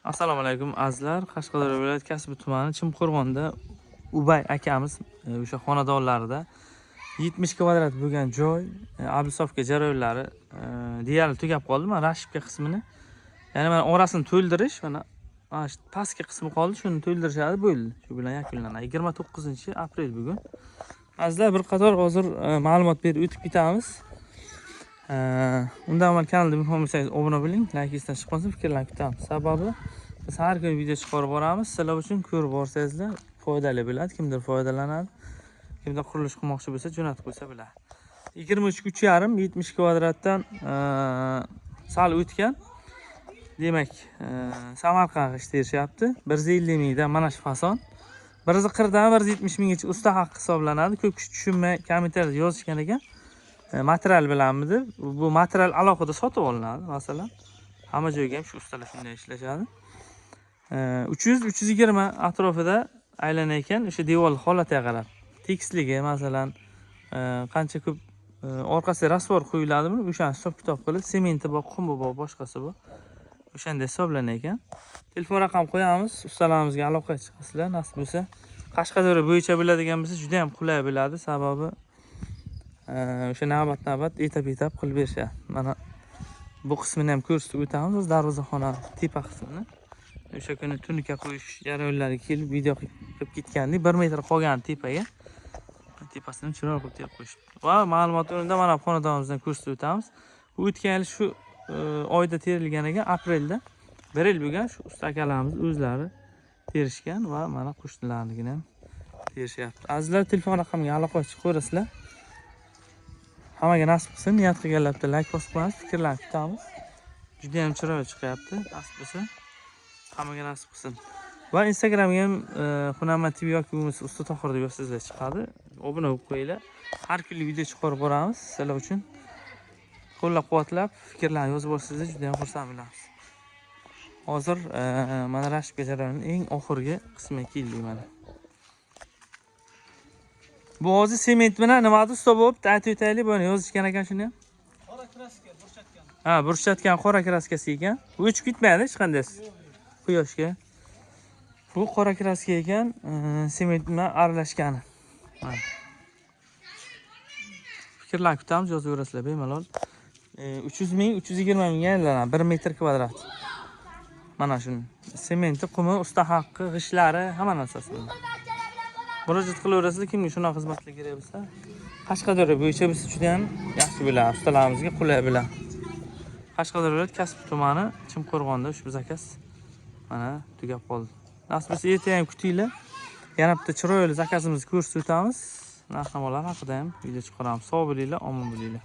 Assalomu alaykum, azizlar. Qashqadaryo viloyati Kasbi tumani Chimqo'rg'onda Ubay akamiz o'sha xonadonlarida 70 kvadrat bo'lgan joy обрисовка jarayonlari deyarli tugab qoldi. Mana расщепка qismini, ya'ni mana orasini to'ldirish, mana shu pastki qismi qoldi, shuni to'ldirishadi, bo'ldi. Shu bilan yakunlanadi. 29 aprel bugun. Azizlar, bir qator hozir ma'lumot berib o'tib ketamiz. Undan avval kanalda mehmon bo'lsangiz, obuna bo'ling, layk esdan chiqib qolsin, fikrlarni kutamiz. Sababi biz har kuni video chiqarib boramiz. Sizlar uchun ko'rib borsangizlar foydali bo'ladi. Kimdir foydalanadi, kimdir qurilish qilmoqchi bo'lsa, jo'natib qo'ysa bo'ladi. 23 3,5, 70 kvadratdan sal o'tgan. Demak, Samarqand g'isht terishyapti. 150 mingdan mana shu fason. 140 dan 170 minggacha usta haqqi hisoblanadi. Ko'p kishi tushunmay kommentariyada yozishgan ekan. Material bilanmi deb. Bu material alohida sotib olinadi, masalan. Hamma joyga ham shu ustalar shunday ishlashadi. 300 320 atrofida aylanar ekan, o'sha devor holatiga qarab. Tekisligi, masalan, qancha ko'p orqasiga раствор qo'yiladimi, o'shani hisob kitob qilib, sementi bor, qumi bor, boshqasi bor. O'shanda hisoblanar ekan. Telefon raqam qo'yamiz, ustalarimizga aloqaga chiqasizlar, nasib bo'lsa. Qashqadaryo bo'yicha biladigan bo'lsa, juda ham qulay bo'ladi, sababi o'sha navbat-navbat, etap-etap qilib berishadi. Mana bu qismini ham ko'rsatib o'tamiz, o'z darvozaxona tepa qismini. O'sha kuni tunuka qo'yish jarayonlariga kelib video qilib ketgandik. 1 metr qolgan tepaga. Tepasini chiroyli qilib terib qo'yishibdi. Va ma'lumot o'rnida mana bu xonadonimizdan ko'rsatib o'tamiz. Bu o'tgan yil shu oyda terilgan ekan, aprelda. Bir yil bo'lgan, shu usta akalarimiz o'zlari terishgan va mana qo'shnilarnikini ham terishyapti. Azizlar, telefon raqamiga aloqa chiqaverasizlar. Hammaga nasib qilsin, niyat qilganlar bitta layk bosib qo'yamiz, fikrlarni kutamiz. Juda ham chiroyli chiqyapti, nasib bo'lsa. Hammaga nasib qilsin. Va Instagramga ham Hunarmand TV yoki bo'lmasa Usta Tohir deb yozsangizlar chiqadi. Obuna bo'lib qo'yinglar. Har kunlik video chiqarib boramiz sizlar uchun. Qo'llab-quvvatlab, fikrlarni yozib borsangizlar juda ham xursand bo'lamiz. Hozir mana расщепка jarayonining eng oxirgi qismiga keldik mana. Bu hozir sement bilan nimada usta bo'libdi? Aytib o'taylik, buni yozishgan ekan shuni ham. Qora краска, burchatgan. Ha, burchatgan qora краска si ekan. Bu o'chib ketmaydi hech qandaysi. Quyoshga. Bu qora краска ekan, sement bilan aralashgani. Mana. Fikrlarni kutamiz, yozaverasizlar bemalol. 300 ming, 320 mingga aylanadi 1 metr kvadrat. Mana shuni. Sementi, qumi, usta haqqi, g'ishlari, hamma narsasi. Murojaat qilaverasizlar, kimga shunaqa xizmatlar kerak bo'lsa. Qashqadaryo bo'yicha biz juda ham yaxshi bo'ladi, ustalarimizga qulay bo'ladi. Qashqadaryo viloyati Kasbi tumani Chimqo'rg'onda ushbu заказ mana tugab qoldi. Nasib bo'lsa, ertaga ham kutinglar. Yana bitta chiroyli заказ imizni ko'rsatib o'tamiz. Narx navolar haqida ham video chiqaramiz. Sog' bo'linglar, omon bo'linglar.